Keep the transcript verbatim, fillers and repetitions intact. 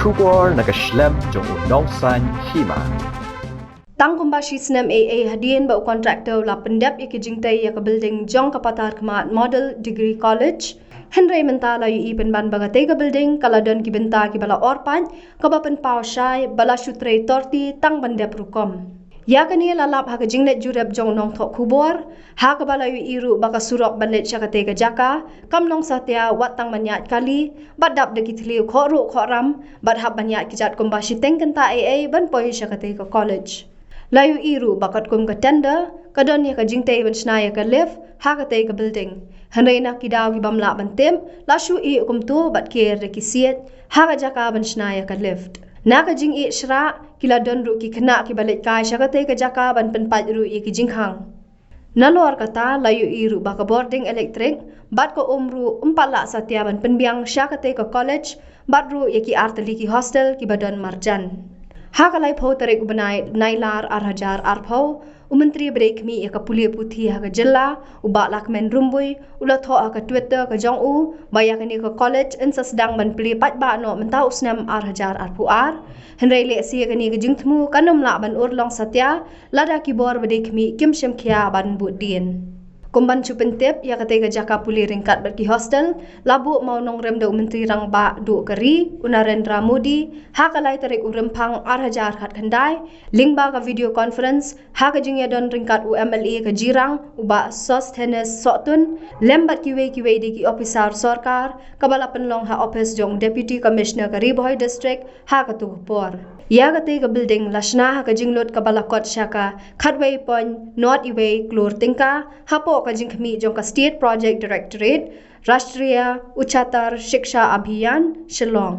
Khubor na ka shlem jong u nongsan hima. Tang kumba shi snem ei ei hadien ba u contractor u la pyndep ïa ki jingtei ïa ka building jong ka Patarkhmat Model Degree College, hynrei mynta la ïohi pynban ba katei ka building ka la don ki bynta kiba la or pait, kaba pynpaw shai ba la shu trei torti tang ban dep rukom. Ïa kane la lap ha ka jingleit jurip jong u nongthoh khubor, ha kaba la ïohi ruh ba ka surok ban leit sha katei ka jaka kam long satia wat tang ban ïaid kali, bad dap da ki thliew khohruh khohram, bad hap ban ïaid kjat kumba shiteng kynta ei ei ban poi sha katei ka college. La ïohi ruh ba katkum ka tender ka don ïa ka jingtei ban shna ïa ka lift ha katei ka building. Hynrei na ki daw ki bym lah ban tip, la shu ïeh kumto bad ker da ki siej ha ka jaka ban shna ïa ka lift. Na ka jingïeh shrah, ki la don ruh ki khynnah kiba leit kai sha katei ka jaka ban pynpait ruh ïa ki jingkhang. Nalor kata, la ïohi ruh ba ka bording elektrik bad ka um ruh ym pat lah satia ban pynbiang sha katei ka college, bad ruh ïa ki ar tylli ki hostel kiba don marjan. Ha ka laiphew tarik u bnai Nailar ar hajar arphew, u Myntri ba dei khmih ïa ka pule puthi ha ka jylla, u Bah Lahkmen Rymbui, u la thoh ha ka Twitter ka jong u ba ïa kane ka college yn sa sdang ban plie paidbah noh mynta u snem ar hajar arphew ar. Hynrei lehse kane ka jingthmu kan ym lah ban urlong satia lada ki bor ba dei khmih kim shim khia ban bud dien. Kum ban shu pyntip ïa katei ka jaka pule ryngkat bad ki hostel, la buh mawnongrim da u Myntri Rangbah duh ka ri, u Narendra Modi, ha ka lai tarik u Rymphang ar hajar khatkhyndai, lyngba ka video conference, ha ka jingïadon ryngkat u M L A ka Jirang, u Bah Sosthenes Sohtun, lem bad kiwei kiwei de ki ophisar sorkar, kaba la pynlong ha ophis jong Deputy Commissioner ka Ri Bhoi District, ha kato ka por. Ïa katei ka building la shna ha ka jinglut kaba la kot sha ka khatwei point nod iwei klur tyngka, hapoh ka jingkhmih jong ka State Project Directorate, Rashtriya Uchatar Shiksha Abhiyan, Shillong.